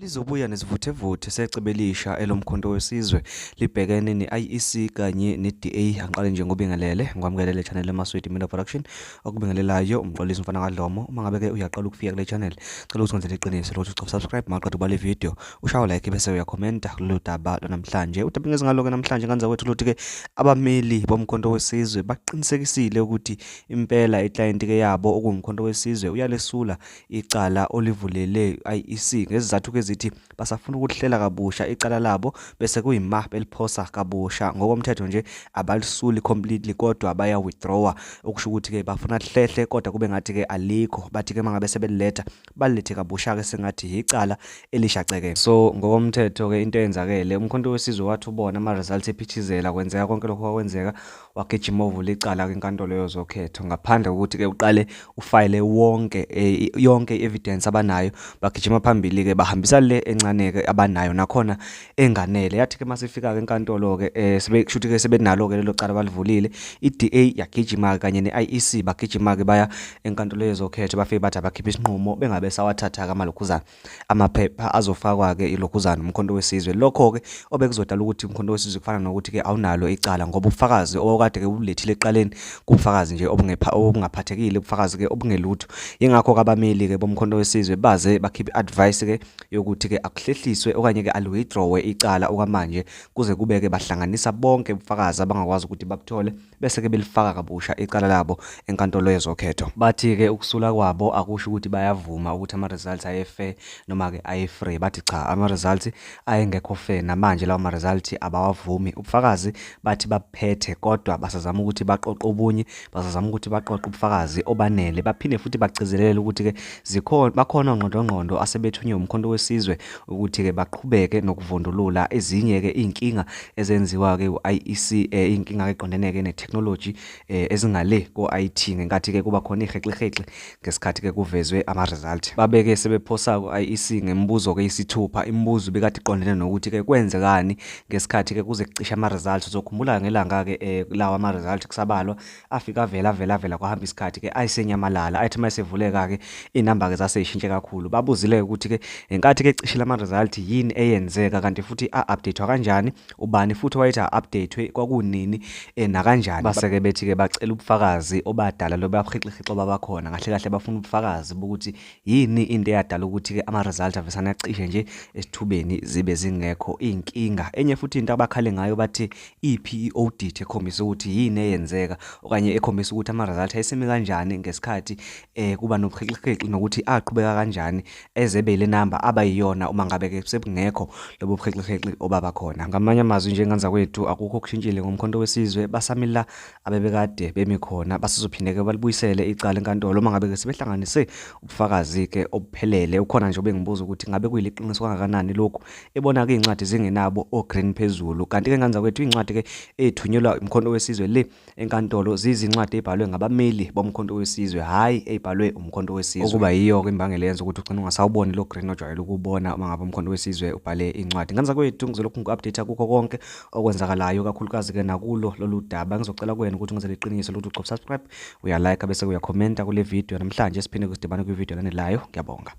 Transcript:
Lizobuya nesivuthevuthe secebe elisha elomkhonto wesizwe libhekene ne-IEC kanye ne-DA. Angiqale nje ngobingelele, ngikwamukele channel eMaswidi Media Production, okubingelelayo umxolisi mfana kaDlomo. Uma ngabe-ke uyaqala ukufika kule channel, cela ukuthi wenzele iqiniso lokuthi ucofa subscribe, maqeda ubale video, ushaye like bese uyakhomenta kulolu daba lwanamhlanje. Udaba ngezingalo-ke namhlanje nganza kwethu luthi-ke abameli bomkhonto wesizwe baqinisekisile ukuthi impela iklayenti-ke yabo okuwumkhonto wesizwe uyalesula icala olivulele IEC ngezizathu-ke ezithi basafuna ukuhlela kabusha icala labo bese kuyima beliphosa kabusha. Ngokomthetho nje abalisuli completely, kodwa baya withdrawa, okusho ukuthi-ke bafuna lihlehle kodwa kube ngathi-ke alikho. Bathi-ke mangabe sebeliletha balilethe kabusha-ke sengathi icala elishaceke. So ngokomthetho-ke into eyenzakele, umkhonto wesizwe wathi ubona ama-results ephithizela, kwenzeka konke lokho kwakwenzeka, wagijima ovula icala kwinkantolo yezokhetho ngaphandle kokuthi-ke uqale ufayile wonke yonke i-evidence abanayo. Bagijima phambili-ke bahambisa le encane-ke abanayo nakhona enganele. Yathi-ke masifika-ke enkantolo-ke kushuthi-ke sebenalo-ke lelo cala balivulile, i-DA yagijima-ke kanye ne-IEC bagijima-ke baya enkantolo yezokhetho, bafike bathi abakhiphe isinqumo bengabe sawathatha-ke amalokhuzana amaphepha azofakwa-ke ilokhuzana umkhonto wesizwe. Lokho-ke obekuzodala ukuthi umkhonto wesizwe kufana nokuthi-ke awunalo icala, ngoba ubufakazi owakade-ke ubulethile ekuqaleni kubufakazi nje obungaphathekile, ubufakazi-ke obungelutho. Yingakho-ke abameli-ke bomkhonto wesizwe baze bakhiphe i-advice-ke yokuthi-ke akuhlehliswe okanye-ke ali-withdrawe icala okwamanje kuze kube-ke bahlanganisa bonke ubufakazi abangakwazi ukuthi babuthole bese-ke belifaka kabusha icala labo enkantolo yezokhetho. Bathi-ke ukusula kwabo akusho ukuthi bayavuma ukuthi ama-results aye-fair noma-ke aye-free. Bathi cha, ama-results ayengekho fair, namanje lawo ma-results abawavumi. Ubufakazi bathi babuphethe, kodwa basazama ukuthi baqoqe obunye, basazama ukuthi baqoqe ubufakazi obanele. Baphinde futhi bagcizelele ukuthi-ke zikhona bakhona ongqondongqondo asebethunywe umkhonto wesizwe ukuthi-ke baqhubeke nokuvundulula ezinye-ke iy'nkinga ezenziwa-ke u-IEC, iy'nkinga-ke eqondene-ke ne-technology ezingale ko-IT ngenkathi-ke kuba khona iy'hexihexe ngesikhathi-ke kuvezwe ama-result. Babeke sebephosa ku-IEC ngemibuzo-ke isithupha, imibuzo ibikade iqondene nokuthi-ke kwenzekani ngesikhathi-ke kuze kucishe ama-results. Uzokhumbula ngelanga-ke lawa ama-result kusabalwa afika avela avela avela, kwahamba isikhathi-ke ayisenyamalala, ayithi uma esevuleka-ke iy'namba-ke zasey'shintshe kakhulu. Babuzile-ke ukuthi-ke ngenkathi-ke ecishile ama-result yini eyenzeka, kanti futhi a-update-wa kanjani, ubani futhi owayethi a-update-we, kwakunini nakanjani. Base-ke bethi-ke bacela ubufakazi obadala lobu buhixihixi obabakhona. Kahle kahle bafuna ubufakazi bokuthi yini into eyadala ukuthi-ke ama-result avesane acishe nje esithubeni zibe zingekho iy'nkinga. Enye futhi into abakhale ngayo bathi iphi i-audit ekhombisa ukuthi yini eyenzeka okanye ekhombisa ukuthi ama-result ayesemi kanjani ngesikhathi kuba nobuhixihixi nokuthi aqhubeka kanjani ezebe ile namba abayiyona uma ngabe-ke sekungekho lobo buhixihixi obabakhona. Ngamanye amazwi nje nganza kwethu akukho okushintshile ngomkhonto wesizwe, basami la abebekade bemi khona, basazophinde-ke balibuyisele icala enkantolo uma ngabe-ke sebehlanganise ubufakazi-ke obuphelele. Ukhona nje obengibuza ukuthi ngabe kuyiliqiniso kangakanani lokhu, ebona-ke iy'ncwadi zingenabo o-green phezulu, kanti-ke nganza kwethu iy'ncwadi-ke ey'thunyelwa umkhonto wesizwe le enkantolo ziyizincwadi ey'bhalwe ngabameli bomkhonto wesizwe, hhayi ey'bhalwe umkhonto wesizwe. Okuba yiyo-ke imbangela eyenza ukuthi ugcine ungasawuboni lo green ojwayele ukuwubona uma ngabe umkhonto wesizwe ubhale iy'ncwadi. Nganza kwethu ngizolokhu ngiku-update kukho konke okwenzakalayo, kakhulukazi-ke nakulo lolu daba. Ngizocela kuwena ukuthi ungenzele iqiniso lokuthi ucofa subscribe, uyalike bese uyakhomenta kule video namhlanje. Siphinde kusidibane kwividiyo elandelayo. Ngiyabonga.